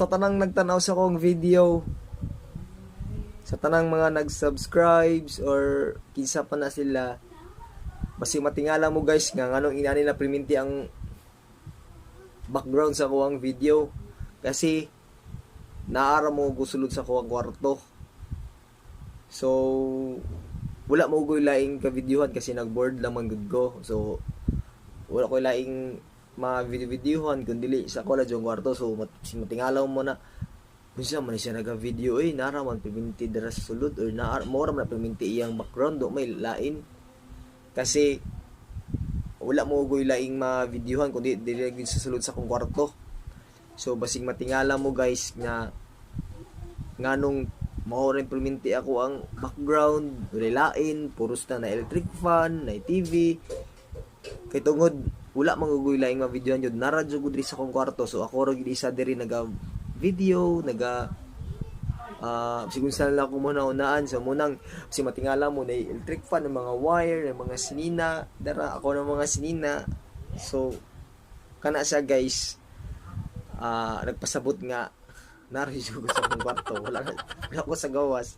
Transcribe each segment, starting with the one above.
Sa tanang nagtanaw sa akong video, sa tanang mga nag-subscribes or kinsa pa na sila, basi matingala mo, guys, nga nganong inani na priminti ang background sa akuang video kasi naa ra mo ko sulod sa akuang kwarto. So wala mo ko'y laing ka-videohan kasi nag-bored lang man gud ko. So wala ko'y laing mga video-videohan kun dili sa ako lang yung kwarto. So matingala mo na unsa man siya naga-video eh, nara man piminti dira sa sulod or naa mo ra man na piminti iyang background, do may lain kasi wala mo goy laing ma-videohan kundi dili gyud sa sulod sa akong kwarto. So basig matingala mo, guys, nga nganong mao rin perminti ako ang background, wala lain, puros na na electric fan, na TV kay tungod wala man gugoy laing ma-videohan jud, nara jud ko diri sa akong kwarto. So ako ra gyud isa diri naga video, naga sigun sa lang ako muna unaan. So munang si matingala mo na electric fan ng mga wire ng mga sinina dara ako ng mga sinina. So kana siya, guys, nagpasabot nga nari ko sa akong kwarto, wala ko sa gawas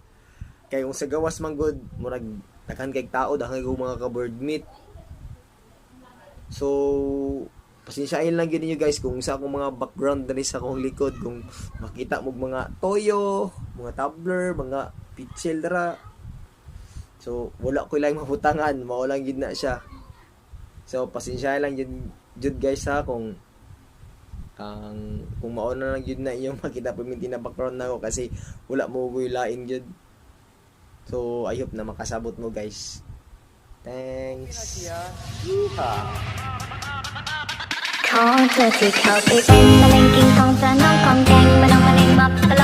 kay kung sa gawas man gud, murag daghan kay tao, daghan kay mga ka-board meet. So pasensyahin lang gyud ninyo, guys, kung sa akong mga background diri sa akong likod, kung makita mo mga toyo, mga tumbler, mga pitchel dara. So wala ko lang mabutangan, mao lang gyud na siya. So pasensyahin lang jud jud, guys, ha, kung mao na lang gyud na inyong makita paminti na background nako kasi wala mo ko'y lain gyud. So I hope na makasabot mo, guys. Thanks. ขอเธอที่เข้าไปเป็นมะเร็งกินของจะน้องของแกงมะนองมะเร็งมับตล